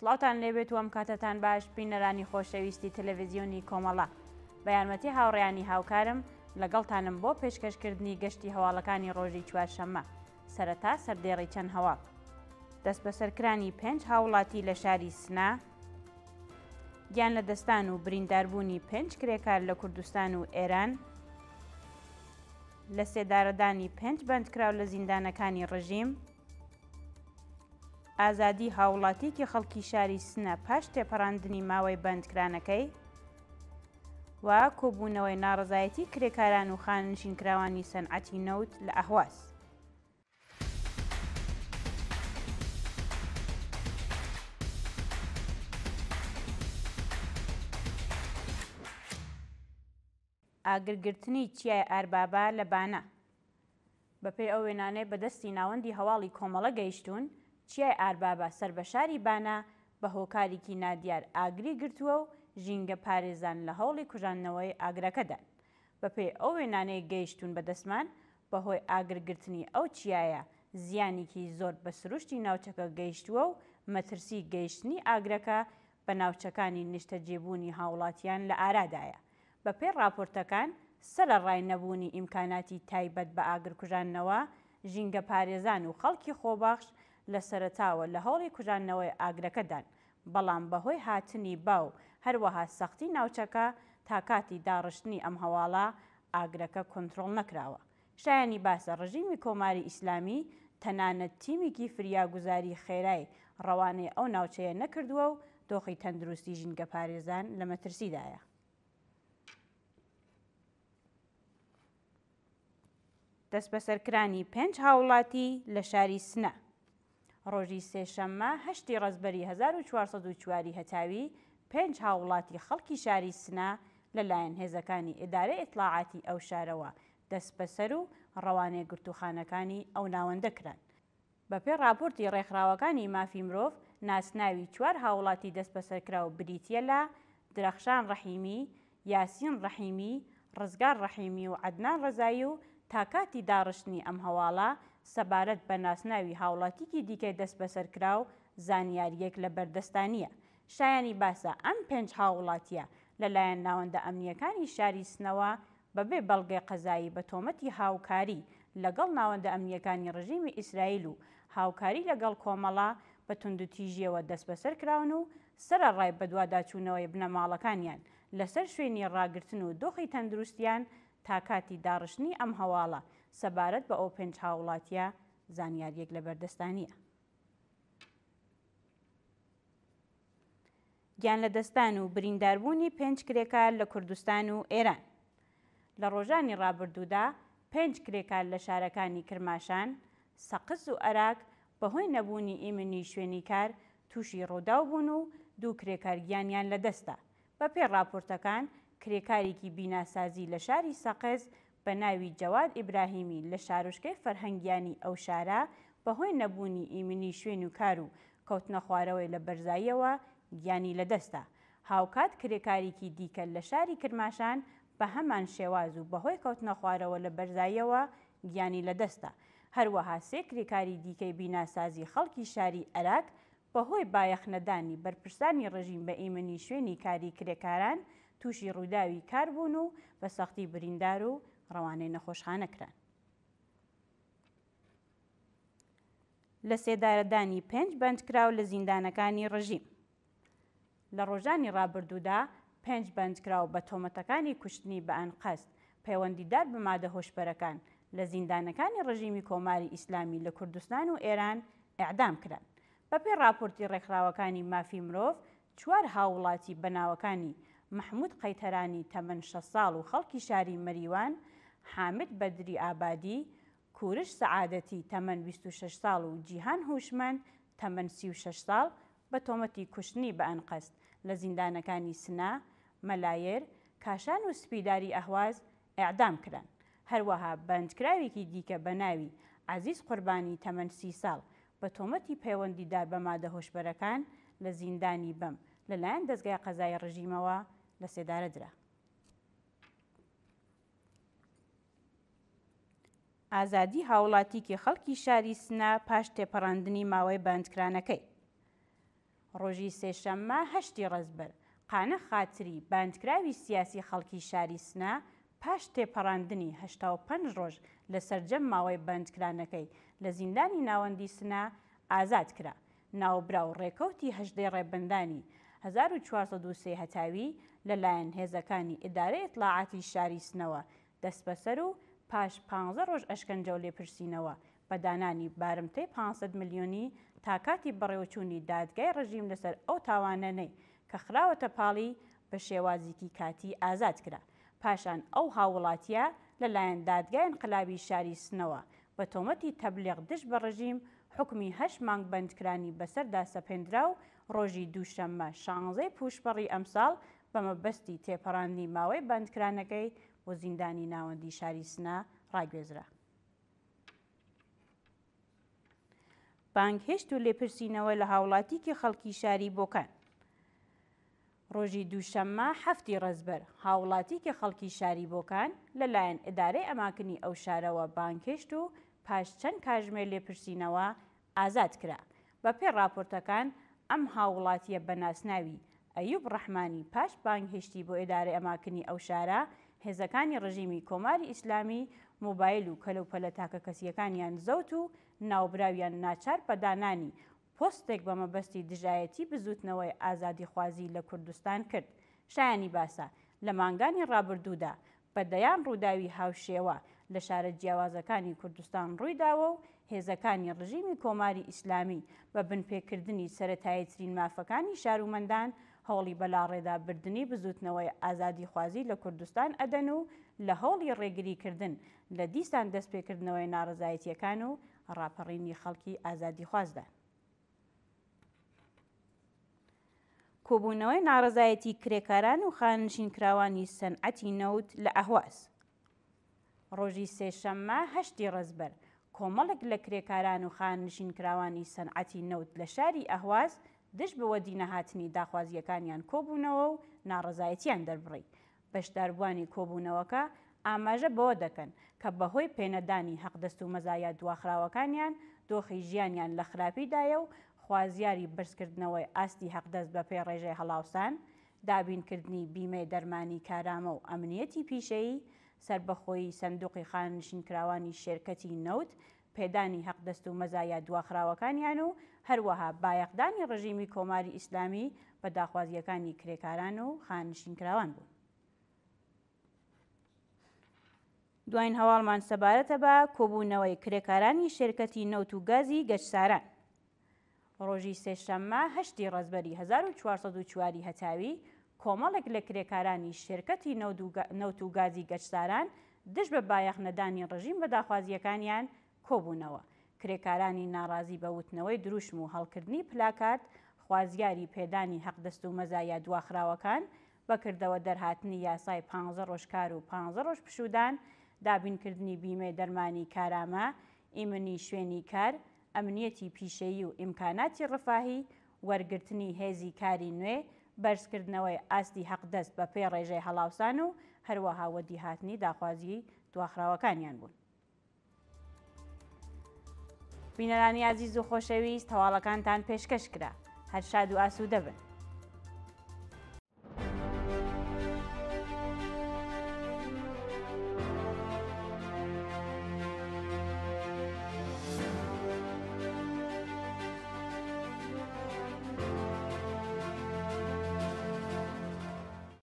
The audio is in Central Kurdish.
سڵاوتان لێبێت و ئەم کاتەتان باش بینەرانی خۆشەویستی تەلەڤیزیۆنی کۆمەڵە. بە یارمەتی هاوڕێیانی هاوکارم لەگەڵتانم بۆ پێشکەشکردنی گەشتی هەواڵەکانی ڕۆژی چوارشەممە. سەرەتا سەردێڕی چەند هەواڵ. دەستبەسەرکرانی پێنج هاوڵاتی لە شاری سنە، گیانلەدەستان و برینداربوونی پێنج کرێکار لە کوردستان و ئێران، لەسێدارەدانی پێنج بەندکراو لە زیندانەکانی ڕژیم، ئازادی هاوڵاتییەکی خەڵکی شاری سنە پاش تێپەڕاندنی ماوەی بەندکرانەکەی و کۆبوونەوەی ناڕەزایەتی کرێکاران و خانەنشینکراوانی سەنعەتی نەوت لە ئەهواز. ئاگرگرتنی چیای ئاربابا لە بانە. بەپێی ئەو وێنانەی بە دەستی ناوەندی هەواڵی کۆمەڵە گەیشتوون، چیای ئاربابا سەر بە شاری بانە بە هۆکاریکی نادیار ئاگری گرتووە و ژینگە پارێزان لە هەوڵی کوژاندنەوەی ئاگرەکەدان. بەپێی ئەو وێنانەی گەیشتوون بە دەستمان، بەهۆی ئاگرگرتنی ئەو چیایە زیانیکی زۆر بە سروشتی ناوچەکە گەیشتووە و مەترسی گەیشتنی ئاگرەکە بە ناوچەکانی نیشتەجێبوونی هاوڵاتیان لە ئارادایە. بەپێی ڕاپۆرتەکان، سەرەڕای نەبوونی ئیمکاناتی تایبەت بە ئاگرکوژاندنەوە، ژینگەپارێزان و خەڵکی خۆبەخش لە سەرەتاوە لە هەوڵی کوژاندنەوەی ئاگرەکەدان، بەڵام بەهۆی هاتنی با و هەروەها سەختی ناوچەکە تا کاتی داڕشتنی ئەم هەواڵە ئاگرەکە کۆنترۆڵ نەکراوە. شایانی باسە ڕژیمی کۆماری ئیسلامی تەنانەت تیمیکی فریاگوزاری خێرای ڕەوانەی ئەو ناوچەیە نەکردووە و دۆخی تەندروستی ژینگەپارێزان لە مەترسیدایە. دەستبەسەرکرانی پێنج هاوڵاتی لە شاری سنە. ڕۆژی سێشەممە هەشتی ڕەزبەری 1404 ی هەتاوی، پێنج هاووڵاتی خەڵکی شاری سنە لەلایەن هێزەکانی ئیدارەی ئیتڵاعاتی ئەو شارەوە دەستبەسەر و ڕەوانەی گرتووخانەکانی ئەو ناوەندە کران. بەپێی ڕاپۆرتی ڕێکخراوەکانی مافی مرۆڤ، ناسناوی چوار هاووڵاتی دەستبەسەرکراو بریتییە لە، درەخشان ڕەحیمی، یاسین ڕەحیمی، ڕزگار ڕەحیمی و عەدنان ڕەزایی و تا کاتی داڕشتنی ئەم هەواڵە، سەبارەت بە ناسناوی هاوڵاتیکی دیکەی دەستبەسەرکراو زانیارییەک لە بەردەستا نییە. شایانی باسە ئەم پێنج هاووڵاتییە لەلایەن ناوەندە ئەمنییەکانی شاری سنەوە بەبێ بەڵگەی قەزایی بە تۆمەتی هاوکاری لەگەڵ ناوەندە ئەمنییەکانی ڕژیمی ئیسرائیل و هاوکاری لەگەڵ کۆمەڵە بە توندوتیژییەوە دەستبەسەر کراون و سەرەڕای بەدواداچوونەوەی بنەماڵەکانیان لەسەر شوێنی ڕاگرتن و دۆخی تەندروستیان تا کاتی داڕشتنی ئەم هەواڵە سەبارەت بە ئەو پێنج هاووڵاتییە زانیارییەک لەبەردەستا نییە. گیانلەدەستدان و برینداربوونی پێنج کرێکار لە کوردستان و ئێران لە ڕۆژانی ڕابردوودا پێنج کرێکار لە شارەکانی کرماشان، سەقز و ئەراک بەهۆی نەبوونی ئیمنی شوێنی کار تووشی ڕووداو بوون و دوو کرێکار گیانیان لەدەستدا. بەپێی ڕاپۆرتەکان کرێکارێکی بیناسازی لە شاری سەقز بە ناوی جەواد ئیبراهیمی لە شارۆچکەی فەرهەنگیانی ئەو شارە بەهۆی نەبوونی ئیمنی شوێن و کار و کەوتنەخوارەوەی لە بەرزاییەوە گیانی لەدەستدا. هاوکات کرێکاریکی دیکە لە شاری کرماشان بەهەمان شێواز و بەهۆی کەوتنەخوارەوە لە بەرزاییەوە گیانی لەدەستدا. هەروەها سێ کرێکاری دیکەی بیناسازی خەڵکی شاری ئەراک بەهۆی بایەخنەدانی بەرپرسانی ڕژیم بە ئیمنی شوێنی کاری کرێکاران تووشی ڕووداوی کار بوون و بە سەختی بریندار و ڕەوانەی نەخۆشخانە کران. لەسێدارەدانی پێنج بەندکراو لە زیندانەکانی ڕژیم. لە ڕۆژانی ڕابردوودا پێنج بەندکراو بە تۆمەتەکانی کوشتنی بەئەنقەست پەیوەندیدار بە مادە هۆشبەرەکان لە زیندانەکانی ڕژیمی کۆماری ئیسلامی لە کوردستان و ئێران ئێعدام کران. بەپێی ڕاپۆرتی ڕێکخراوەکانی مافی مرۆڤ، چوار هاووڵاتی بە ناوەکانی مەحموود قەیتەرانی تەمەن 60 ساڵ و خەڵکی شاری مەریوان، حامد بەدری ئابادی، کورش سەعادەتی تەمەن 26 ساڵ و جیهان هوشمەند تەمەن 36 ساڵ بە تۆمەتی کوشتنی بەئەنقەست لە زیندانەکانی سنە، مەلایێر، کاشان و سپیداری ئەهواز ئێعدام کران. هەروەها بەندکراوێکی دیکە بە ناوی عەزیز قوربانی تەمەن 30 ساڵ بە تۆمەتی پەیوەندیدار بە مادە هۆشبەرەکان لە زیندانی بەم لەلایەن دەزگای قەزایی ڕژیمەوە لە سێدارە درا. ئازادی هاوڵاتیکی خەڵکی شاری سنە پاش تێپەڕاندنی ماوەی بەندکرانەکەی. ڕۆژی سێشەممە هەشتی ڕەزبەر، قانع خاتری، بەندکراوی سیاسی خەڵکی شاری سنە، پاش تێپەڕاندنی 85 ڕۆژ لە سەرجەم ماوەی بەندکرانەکەی لە زیندانی ناوەندی سنە، ئازاد کرا. ناوبراو ڕێکەوتی هەژدەی ڕێبەندانی 1403 هەتاوی لە لایەن هێزەکانی ئیدارەی ئیتڵاعاتی شاری سنەوە دەستبەسەر و پاش پانزە ڕۆژ ئەشکەنجە و لێپرسینەوە بە دانانی بارمتەی پانسەد ملیۆنی تا کاتی بەڕێوەچوونی دادگای ڕژیم لەسەر ئەو تاوانانەی کە خراوەتە پاڵی بە شێوازیکی کاتی ئازاد کرا. پاشان ئەو هاووڵاتییە لە لایەن دادگای ئینقلابی شاری سنەوە بە تۆمەتی تەبلیغ دژ بە ڕژیم حوکمی هەشت مانگ بەندکرانی بەسەردا سەپێندرا و ڕۆژی دووشەممە شانزەی پووشپەڕی ئەمساڵ بە مەبەستی تێپەڕاندنی ماوەی بەندکرانەکەی بۆ زیندانی ناوەندی شاری سنە ڕاگوێزرا. بانگهێشت و لێپرسینەوە لە هاوڵاتیکی خەڵکی شاری بۆکان. ڕۆژی دووشەممە حەفتی ڕەزبەر، هاوڵاتیکی خەڵکی شاری بۆکان لەلایەن ئیدارەی ئەماکنی ئەو شارەوە بانگهێشت و پاش چەند کاژمێر لێپرسینەوە ئازاد کرا. بەپێی ڕاپۆرتەکان ئەم هاووڵاتییە بە ناسناوی ئەیوب ڕەحمانی پاش بانگهێشتی بۆ ئیدارەی ئەماکنی ئەو شارە، هێزەکانی ڕژیمی کۆماری ئیسلامی مۆبایل و کەلوپەلە تاکەکەسییەکانیان زەوت و ناوبراویان ناچار بە دانانی پۆستێک بە مەبەستی دژایەتی بزووتنەوەی ئازادیخوازی لە کوردستان کرد. شایانی باسە، لە مانگانی ڕابردوودا بە دەیان ڕووداوی هاوشێوە لە شارە جیاوازەکانی کوردستان ڕوویداوە و هێزەکانی ڕژیمی کۆماری ئیسلامی بە بنپێکردنی سەرەتاییترین مافەکانی شارومەندان هەوڵی بەلاڕێدا بردنی بزووتنەوەی ئازادیخوازی لە کوردستان ئەدەن و لە هەوڵی ڕێگریکردن لە دیسان دەستپێکردنەوەی ناڕەزایەتییەکان و ڕاپەڕینی خەڵکی ئازادیخوازدان. کۆبوونەوەی ناڕەزایەتی کرێکاران و خانەنشینکراوانی سەنعەتی نەوت لە ئەهواز. ڕۆژی سێشەممە هەشتی ڕەزبەر، کۆمەڵێک لە کرێکاران و خانەنشینکراوانی سەنعەتی نەوت لە شاری ئەهواز دژ بە وەدینەهاتنی داخوازییەکانیان کۆبوونەوە و ناڕەزایەتییان دەربڕی. بەشداربووانی کۆبوونەوەکە ئاماژە بەوە دەکەن کە بەهۆی پێنەدانی حەقدەست و مەزایا دواخراوەکانیان دۆخی ژیانیان لە خراپیدایە و خوازیاری بەرزکردنەوەی ئاستی حەقدەست بەپێی ڕێژەی هەڵاوسان، دابینکردنی بیمەی دەرمانی کارامە و ئەمنیەتی پیشەیی، سەربەخۆیی سەندوقی خانەنشینکراوانی شێرکەتی نەوت، پێدانی حەقدەست و مەزایا دواخراوەکانیان و هەروەها بایەخدانی ڕژیمی کۆماری ئیسلامی بە داخوازییەکانی کرێکاران و خانەنشینکراوان بوون. دواین هەواڵمان سەبارەتە بە کۆبوونەوەی کرێکارانی شێرکەتی نەوت و گازی گەچساران. ڕۆژی سێشەممە هەشتی ڕەزبەری 1404 هەتاوی، کۆمەڵێک لە کرێکارانی شێرکەتی نەوت و گازی گەچساران دژ بە بایەخ نەدانی ڕژیم بە داخوازییەکانیان کۆبوونەوە. کرێکارانی ناڕازی بە وتنەوەی دروشم و هەڵکردنی پلاکارد خوازیاری پێدانی حەقدەست و مەزایا دواخراوەکان، بە کردەوە دەرهاتنی یاسای پانزە ڕۆژ کار و پانزە ڕۆژ پشوودان، دابینکردنی بیمەی دەرمانی کارامە، ئیمنی شوێنی کار، ئەمنیەتی پیشەیی و ئیمکاناتی ڕفاهی، وەرگرتنی هێزی کاری نوێ، بەرزکردنەوەی ئاستی حەقدەست بە پێی ڕێژەی هەڵاوسان و هەروەها وەدیهاتنی داخوازیی دواخراوەکانیان بوون. بینەرانی ئازیز و خۆشەویست هەواڵەکانتان پێشکەش کرا. هەر شاد و ئاسوودە بن.